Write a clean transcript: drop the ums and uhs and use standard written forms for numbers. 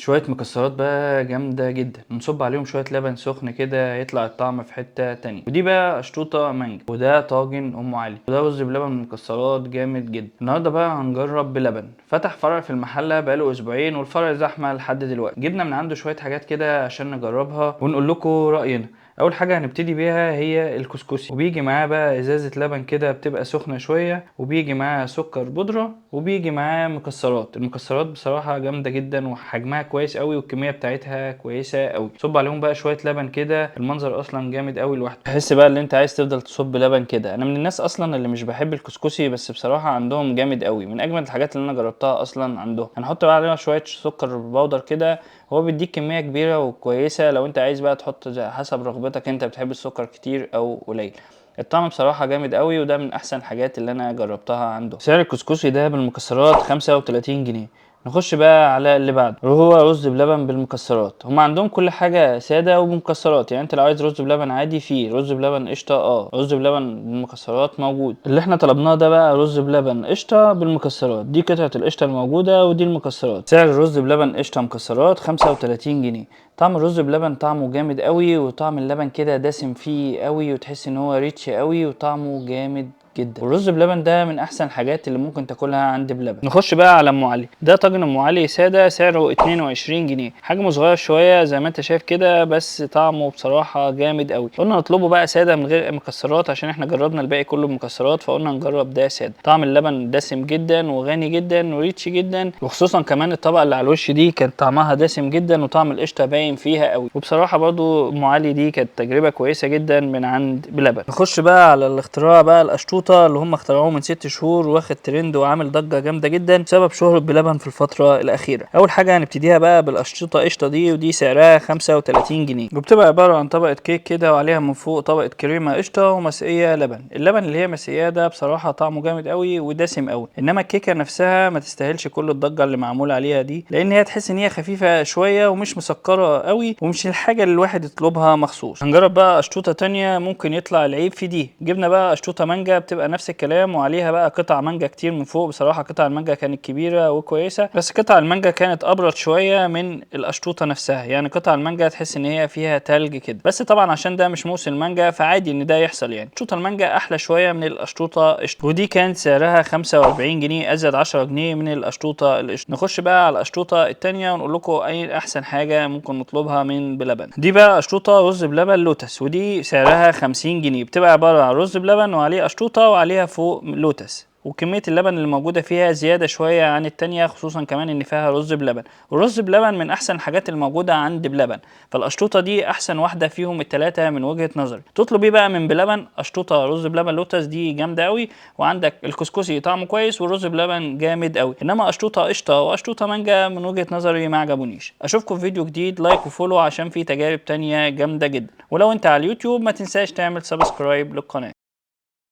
شوية مكسرات بقى جامدة جدا، نصب عليهم شوية لبن سخن كده يطلع الطعم في حتة تانية. ودي بقى اشطوطه مانجا، وده طاجن ام علي، وده رز بلبن مكسرات جامد جدا. النهارده بقى هنجرب بلبن. فتح فرع في المحلة بقاله اسبوعين، والفرع زحمة لحد دلوقتي. جبنا من عنده شوية حاجات كده عشان نجربها ونقول لكم راينا. اول حاجة هنبتدي بيها هي الكسكسي، وبيجي معاه بقى ازازة لبن كده بتبقى سخنة شوية، وبيجي معاه سكر بودره، وبيجي معاه مكسرات. المكسرات بصراحة جامدة جدا، وحجمها كويس قوي، والكميه بتاعتها كويسة قوي. صب عليهم بقى شوية لبن كده، المنظر اصلا جامد قوي لوحده، تحس بقى ان انت عايز تفضل تصب لبن كده. انا من الناس اصلا اللي مش بحب الكسكسي، بس بصراحة عندهم جامد قوي، من اجمل الحاجات اللي انا جربتها اصلا عندهم. هنحط بقى عليها شوية سكر بودر كده، هو بيديك كمية كبيرة وكويسة. لو انت عايز بقى تحط حسب رغبتك، انت بتحب السكر كتير او قليل. الطعم بصراحة جامد قوي، وده من احسن الحاجات اللي انا جربتها عنده. سعر الكسكسي ده بالمكسرات 35 جنيه. نخش بقى على اللي بعده، وهو رز بلبن بالمكسرات. هم عندهم كل حاجة سادة وبمكسرات، يعني انت لو عايز رز بلبن عادي فيه رز بلبن قشطة، رز بلبن بالمكسرات موجود. اللي احنا طلبناه ده بقى رز بلبن قشطة بالمكسرات، دي قطعة القشطة الموجودة ودي المكسرات. سعر الرز بلبن قشطة مكسرات 35 جنيه. طعم الرز بلبن طعمه جامد قوي، وطعم اللبن كده دسم فيه قوي، وتحس ان هو rich قوي، وطعمه جامد جدا. والرز بلبن ده من احسن الحاجات اللي ممكن تاكلها عند بلبن. نخش بقى على ام علي. ده طاجن ام علي ساده، سعره 22 جنيه، حجمه صغير شوية زي ما انت شايف كده، بس طعمه بصراحة جامد قوي. قلنا نطلبه بقى ساده من غير مكسرات، عشان احنا جربنا الباقي كله بمكسرات، فقلنا نجرب ده ساده. طعم اللبن دسم جدا وغني جدا و rich جدا، وخصوصا كمان الطبقة اللي على الوش دي كانت طعمها دسم جدا، وطعم القشطه باين فيها قوي. وبصراحة برضو ام علي دي كانت تجربه كويسة جدا من عند بلبن. نخش بقى على الاختراع بقى، القشطوطه اللي هم اخترعوه من 6 شهور، واخد ترند وعامل ضجه جامدة جدا بسبب شهره بلبن في الفترة الاخيرة. اول حاجة هنبتديها بقى بالقشطوطه قشطه دي، ودي سعرها 35 جنيه، وبتبقى عبارة عن طبقه كيك كده وعليها من فوق طبقه كريمة قشطه ومسقيه لبن. اللبن اللي هي مسقيه ده بصراحة طعمه جامد قوي ودسم قوي، انما الكيكه نفسها ما تستاهلش كل الضجة اللي معمول عليها دي، لان هي تحس ان هي خفيفة شوية ومش مسكره قوي، ومش الحاجة اللي الواحد يطلبها مخصوص. هنجرب بقى قشطوطه تانية ممكن يطلع العيب في دي. جبنا بقى قشطوطه مانجا، بتبقى نفس الكلام، وعليها بقى قطع مانجا كتير من فوق. بصراحة قطع المانجا كانت كبيرة وكويسة، بس قطع المانجا كانت ابرد شوية من القشطوطه نفسها، يعني قطع المانجا تحس ان هي فيها تلج كده، بس طبعا عشان ده مش موسم المانجا فعادي ان ده يحصل. يعني قشطوطه المانجا احلى شوية من القشطوطه قشطه، ودي كانت سعرها 45 جنيه، ازيد 10 جنيه من القشطوطه القشطه. نخش بقى على القشطوطه التانية ونقول لكم اي احسن حاجة ممكن نطلبها من بلبن. دي بقى قشطوطه رز بلبن لوتس، ودي سعرها 50 جنيه، بتبقى عبارة عن رز بلبن وعليه قشطوطه وعليها فوق لوتس، وكمية اللبن اللي موجودة فيها زيادة شوية عن التانية، خصوصا كمان ان فيها رز بلبن، والرز بلبن من احسن الحاجات الموجودة عند بلبن، فالقشطوطة دي احسن واحدة فيهم التلاتة من وجهة نظري. تطلب ايه بقى من بلبن؟ قشطوطة رز بلبن لوتس دي جامدة قوي، وعندك الكسكسي طعمه كويس، والرز بلبن جامد قوي، انما قشطوطة قشطة وقشطوطة مانجا من وجهة نظري ما عجبونيش. اشوفكم في فيديو جديد، like و follow عشان في تجارب تانية جامدة جدا، ولو انت على اليوتيوب ما تنساش تعمل subscribe للقناة.